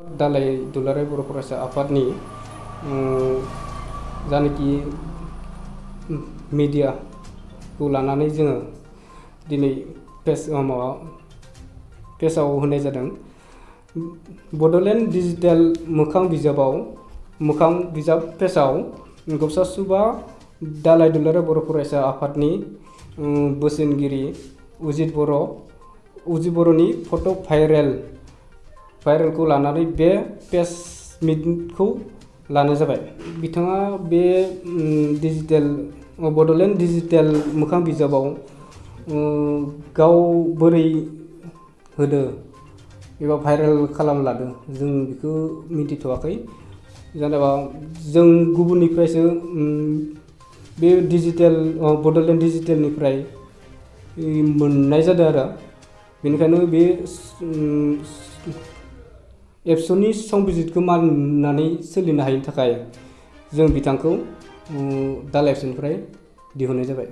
दालाय दुलाराय बर' फरायसा आफादनि जानाखि मिडियाखौ लानानै जोङो दिनै पेजआव होनाय जादों। बड'लेण्ड डिजिटेल मोखां बिजाब पेजआव गौसा सुबा दालाय दुलाराय बर' फरायसा आफादनि बोसोनगिरि उजित बर'नि फट' भाइरेलखौ लानानै बे पेज मिटखौ लानाय जाबाय। बिथाङा बे बड'लेण्ड डिजिटेल मोखां बिजाबाव गाव बोरै होदो एबा भाइरेल खालामलादों जों बेखौ मिथिथ'वाखै। जेनेबा जों गुबुननिफ्रायसो बे बड'लेण्ड डिजिटेलनिफ्राय मोननाय जादों आरो बेनिखायनो बे एबसुनि संबिजितखौ मानिनानै सोलिनो हायिनि थाखाय जों बिथांखौ दालाइ एबसुनिफ्राय दिहुननाय जाबाय।